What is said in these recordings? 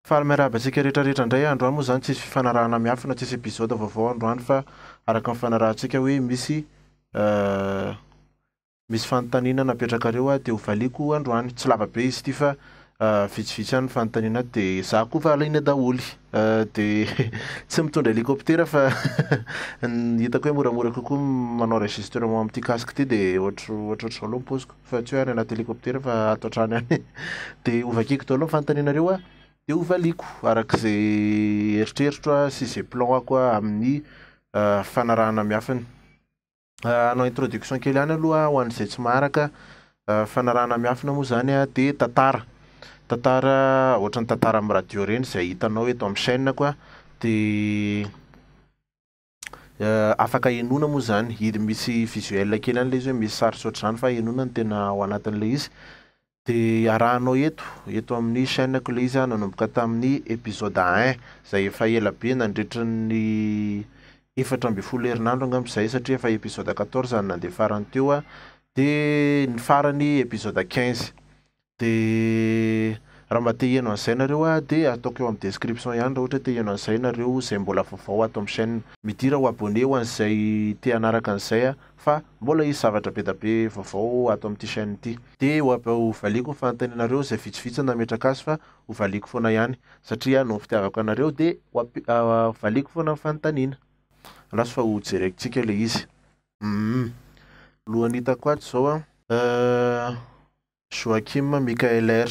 Faly miarahaba antsika rehetra rehetra indray androany moa izany tsisy fifanarahana miafina tsisy épisode vaovao androany fa araka ny fanarahantsika hoe misy misy fanontaniana napetrakareo aho dia ho valiako androany tsy lava be izy ity fa vitsivitsy ihany ny fanontaniana ato dia za koa fa alaina daholo dia tsy mitondra hélicoptère fa ny hitako hoe moramora kokoa manao enregistrement amin'ity casque ity dia ohatr ohatrohatr'izao aloha ny paoziko fa tsy hoe any anaty hélicoptère fa ato an-trano ihany dia hovakiko daholo ny fanontanianareo a dia hovaliako araka izay eritreritro a sy izay plan-ko a amin'ny fanarahana miafina. Hanao introduction kely ihany aloha ho an'izay tsy maharaka fanarahana miafina moa izany a dia tantara tantara ohatran'ny tantara amin'ny radio ireny izay hitanao eto amin'ny chaîne-ko a dia Afaka henoina moa izany, hid misy visuel kely any ilay izy hoe misy sary sy ohatr'izany fa henoina no tena ao anatin'ilay izy. Dia arahanao eto, eto amin'ny chaîne-ko ilay izy nanomboka tamin'ny épisode un izay efa ela be nandritra ny 14 herinandro angamba izay satria efa épisode 14 no nandeha farany teo dia ny farany épisode 15. De raha mba te hiheno an'izay nareo a de ataoko eo amin'ny description ihany raha ohatra hoe te hiheno an'izay nareo izay mbola vaovao ato amin'ny chaîne. Midira ho abonné ho an'izay te hanaraka an'izay a fa mbola hisy zavatra be da be vaovao ato amin'ity chaîne ity. De ho valiako ny fanontanianareo izay vitsivitsy nametraka azy fa ho valiako foana ihany satria noho ny fitiavako anareo de ho valiako foana ny fanontaniana. Andraso fa ho jerentsika ilay izy. Humm. Lohany hitako ato izao a. Joachim Michaeler.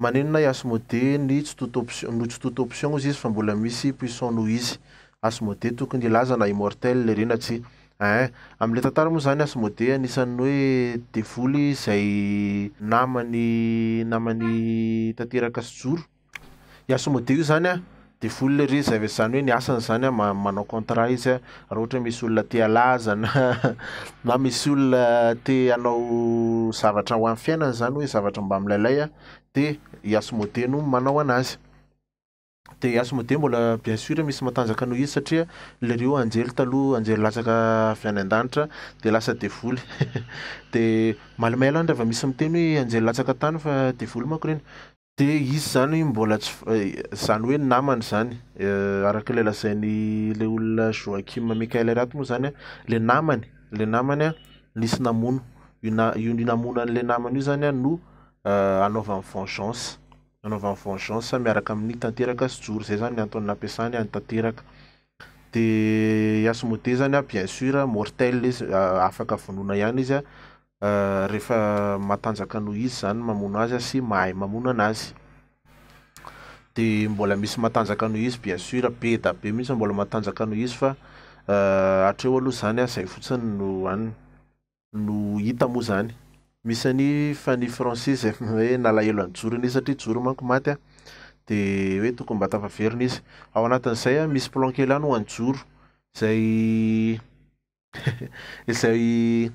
Maninona i Asmodée ny tsy toute option no tsy toute option ozy izy fa mbola misy puissant noho izy. Asmodée tokony hilaza na immortel lery na tsia. Ein. Amin'ilay tantara moa izany Asmodée anisan'ny hoe devoly izay namany namany tanteraka sy joro. I Asmodée io zany an, devoly lery izy, izany hoe ny asany zany an, manao contrat izy an, raha ohatra hoe misy olona te halaza na na misy olona te hanao zavatra ho an'ny fiainany zany hoe zavatra mba milailay an, de i Asmodée no manao anazy. De i Asmodée mbola bien sûr misy matanjaka noho izy satria lery io anjely taloha, anjely latsaka avy any an-danitra de lasa devoly. De malomelo any rehefa misy miteny hoe anjely latsaka tany fa devoly manko ireny. Dia izy izany mbola tsy izany hoe namany izany, araka ilay lazain'ilay olona Joachim Michael Rath moa izany an, ilay namany, ilay namany an nisy namono, io na- io namono an'ilay namany io izany an no anaovany vengeance, anaovany vengeance miaraka amin'ny Tanteraka sy Joro, izay izany ny antony nampiasany an'i Tanteraka. Dia i Asmodée izany an bien sûr mortel izy, afaka vonoina ihany izy an, rehefa matanjaka noho izy izany mamono azy sy mahay mamono anazy. Dia mbola misy matanjaka noho izy bien sûr, be da be mihitsy mbola matanjaka noho izy fa hatreo aloha izany izay fotsiny no anona, no hita moa izany. Misy an'i Fanny Francis izay hoe nalahelo an'i Joro anie satria Joro manko maty an, dia hoe tokony mba tafaverina izy. Ao anatin'izay an misy plan kely ihany ho an'i Joro izay Izay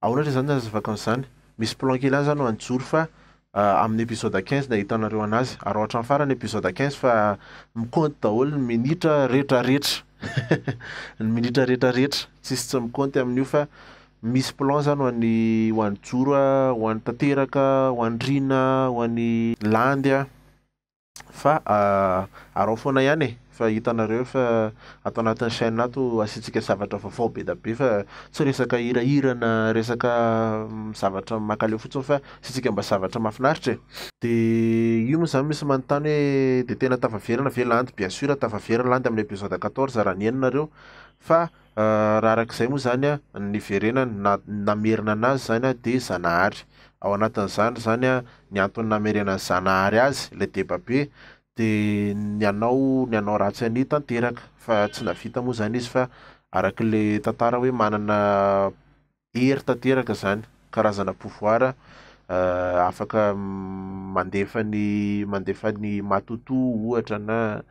ahoana re zany ny hazavako an'izany? Misy plan kely ihany zany ho an'i Joro fa amin'ny épisode 15 no ahitanareo anazy. Araho hatramin'ny farany épisode 15 fa mikaonty daholo ny minitra retraretra. Ny minitra retraretra. Tsisy tsy mikaonty amin'io fa misy plan zany ho an'i ho an'i Joro, ho an'i Tanteraka, ho an'i Rina, ho an'i Landy. Fa araho foana ihany e, fa hitanareo fa ato anatin'ny chaîne ato asiantsika zavatra vaovao be da be fa tsy resaka hirahira na resaka zavatra mankaleo fotsiny fa asiantsika mba zavatra mahafinaritra e. De io moa zany misy manontany hoe de tena tafaverina ve Landy? Bien sûr tafaverina Landy amin'ny épisode 14 raha nihaino nareo fa Raha arak'izay moa izany an, ny niverenany na namerina anazy izany an dia Zanahary. Ao anatin'izany izany an, ny antony namerenan'i Zanahary azy, ilay deba be, dia ny hanao ny hanao ratsy an'i tanteraka. Fa tsy nahavita moa izany izy fa arak'ilay tantara hoe manana hery tanteraka izany, karazana pouvoir afaka mandefa ny mandefa ny matotoa ohatra na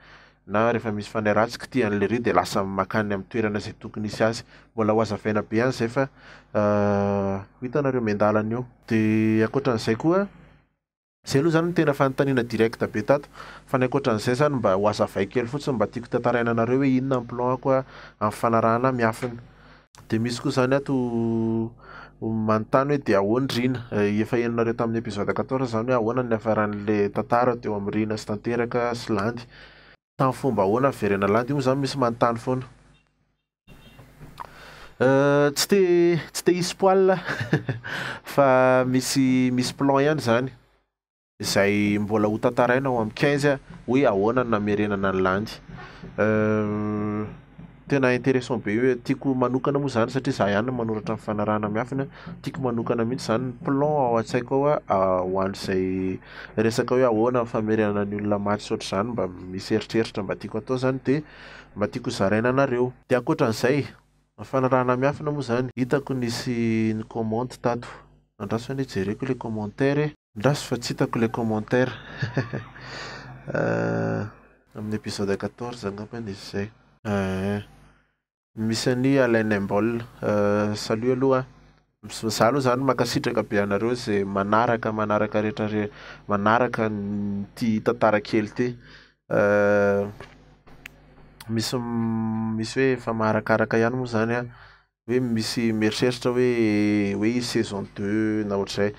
na rehefa misy fanahy ratsy kitihan'ilay ry dia lasa mankany amin'ny toerana izay tokony hisy azy. Mbola ho hazavaina be ihany izay fa ho hitanareo miandalana eo. Dia ankoatran'izay koa. Zay aloha zany no tena fanontaniana direct be tato, fa ny ankoatran'izay zany mba ho hazavaiko kely fotsiny mba tiako tantaraina anareo hoe inona ny plan-ko amin'ny fanarahana miafina. Dia misy koa zany ato Manontany hoe dia ahoana Rina? Efa henonareo tamin'ny épisode 14 izany hoe ahoana ny niafaran'ilay tantara teo amin'i Rina sy Tanteraka sy Landy. Tamin'ny fomba ahoana niverena Landy? Io moa izany misy manontany foana. Tsy te tsy te hi-spoil fa misy misy plan ihany izany. Izay mbola ho tantaraina ao amin'ny 15 hoe ahoana ny namerenana ny landy. Tena intéressant be io, tiako manokana moa izany satria za ihany no manoratra ny fanarahana miafina, tiako manokana mihitsy izany ny plan ao an-tsaiko ao ho an'izay resaka hoe ahoana ny famerenana ny olona maty sy ohatr'izany mba misy eritreritra mba tiako atao izany dia mba tiako hozaraina anareo. Dia ankoatran'izay, ny fanarahana miafina moa izany, hitako nisy ni-comment tato, andraso anie jereko ilay commentaire e. Andraso fa tsy hitako ilay commentaire. Amin'ny épisode 14 angambany izy izay. Eh. Misy an'i Alain Imbol. Salut aloha. Za aloha zany mankasitraka be anareo izay manaraka manaraka rehetra re manaraka ity tantara kely ity. Misy misy hoe efa maharakaraka ihany moa zany an. Hoe misy mieritreritra hoe hoe hisy saison deux na ohatr'izay.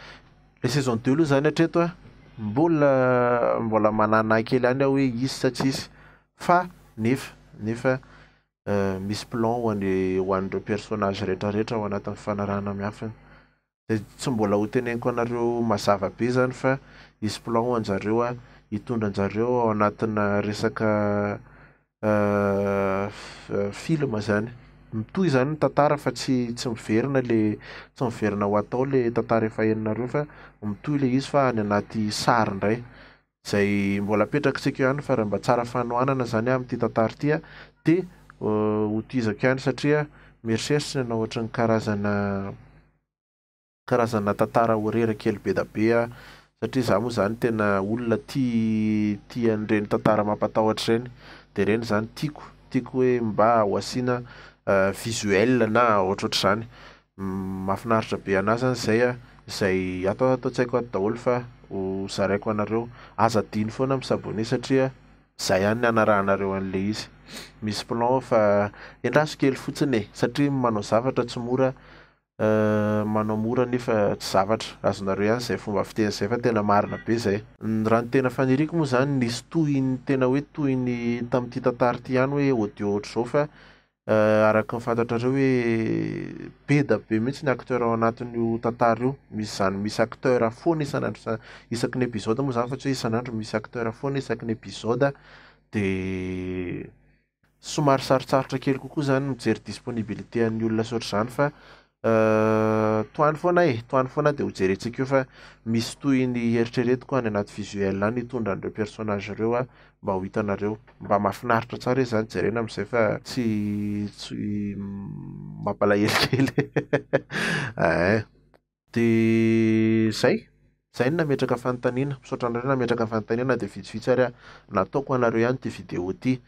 Ilay saison deux aloha izany hatreto an, mbola mbola mananahy kely ihany aho hoe hisy sa tsy hisy fa nefa nefa misy plan ho an'ny ho an'ireo personnage rehetrarehetra ao anatin'ny fanarahana miafina. Dia tsy mbola ho teneniko anareo mazava be izany fa hisy plan ho anjareo an, hitondra anjareo ao anatina resaka film izany. Mitohy izany ny tantara fa tsy tsy miverina le tsy miverina ho atao le tantara efa henonareo fa mitohy le izy fa any anaty sary indray. Izay mbola apetrakitsika eo ihany fa raha mba tsara fanohanana izany aho amin'ity tantara ity an, dia hotohizako ihany satria mieritreritra ny hanao ohatran'ny karazana karazana tantara horera kely be da be aho satria izaho moa izany tena olona tia tia an'ireny tantara mampatahotra ireny dia ireny izany tiako tiako hoe mba ho asiana visuel na ohatrohatr'izany. Mahafinaritra be anah zany zay a, izay ato ato an-tsaiko ato daholo fa ho zaraiko anareo, aza adino foana mi s'abonner satria zay ihany ny hanarahanareo an'le izy, misy plan fa endraso kely fotsiny e, satria manao zavatra tsy mora manao mora nefa tsy zavatra, azonareo ihany zay fomba fiteny zay fa tena marina be zay. Raha ny tena faniriako moa zany nisy tohiny tena hoe tohiny tamin'ity tantara ity ihany hoe audio ohatr'izao fa Araka ny fantatrareo hoe be da be mihitsy ny acteur ao anatin'io tantara io, misy izany misy acteur foana isan'andro isa- isaky ny épisode moa izany fa tsy hoe isan'andro, misy acteur foana isaky ny épisode de somary sarotsarotra kely kokoa izany mijery disponibilité an'ny olona sy ohatr'izany fa tohano foana e, tohano foana dia ho jerentsika eo fa misy tohiny eritreretiko any anaty visuel any hitondra an'ireo personnage ireo aho mba ho hitanareo. Mba mahafinaritra tsara izy izany jerena amin'izay fa tsy tsy mampalahelo kely. Ein. Dia izay, izay no nametraka fanontaniana. Misaotra anareo nametraka fanontaniana dia vitsivitsy ary aho nataoko ho anareo ihany ity vidéo ity.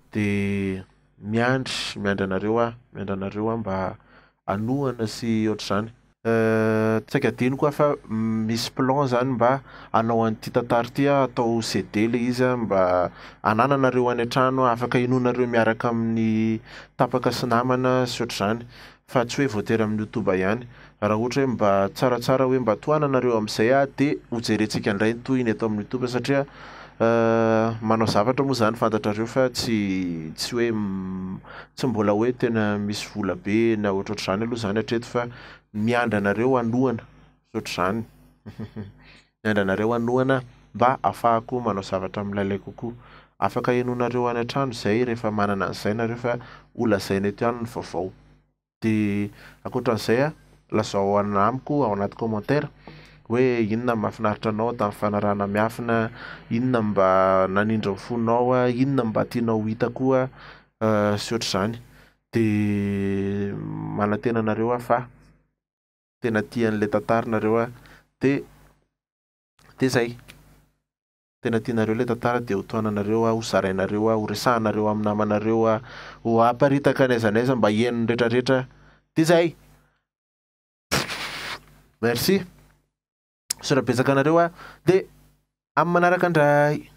Dia miandry, miandry anareo aho, miandry anareo aho mba hanohana sy ohatr'izany. Saika adinoko aho fa misy plan zany mba hanao an'ity tantara ity aho atao CD le izy an, mba hanananareo any an-trano afaka henoinareo miaraka amin'ny tapaka sy namana sy ohatr'izany fa tsy hoe voatery amin'ny youtube ihany. Raha ohatra hoe mba tsaratsara hoe mba tohananareo amin'izay aho dia hojerentsika indray ny tohiny eto amin'ny youtube satria manao zavatra moa izany fantatrareo fa tsy tsy hoe tsy mbola hoe tena misy vola be na ohatrohatr'izany aloha izany hatreto fa miandry anareo hanohana sy ohatr'izany miandry anareo hanohana mba ahafahako manao zavatra milailay kokoa. Afaka henoinareo any an-trano izay rehefa manana an'izay nareo fa holazaina eto ihany ny vaovao. Dia ankoatran'izay a, lazao amiko ao anaty commentaire hoe inona no mahafinaritra anao tamin'ny fanarahana miafina, inona no mba nanindry ny fonao, inona no mba tianao ho hita koa sy ohatr'izany. Dia manantena anareo aho fa tena tia an'ilay tantara nareo a, dia dia zay. Tena tianareo ilay tantara dia ho tohananareo aho, ho zarainareo aho, ho resahanareo amin'ny namanareo aho, ho aparitaka n'aiza n'aiza mba hihaino ny retraretra. Dia zay! Merci. Misaotra betsaka anareo aho. Dia amin'ny manaraka indray.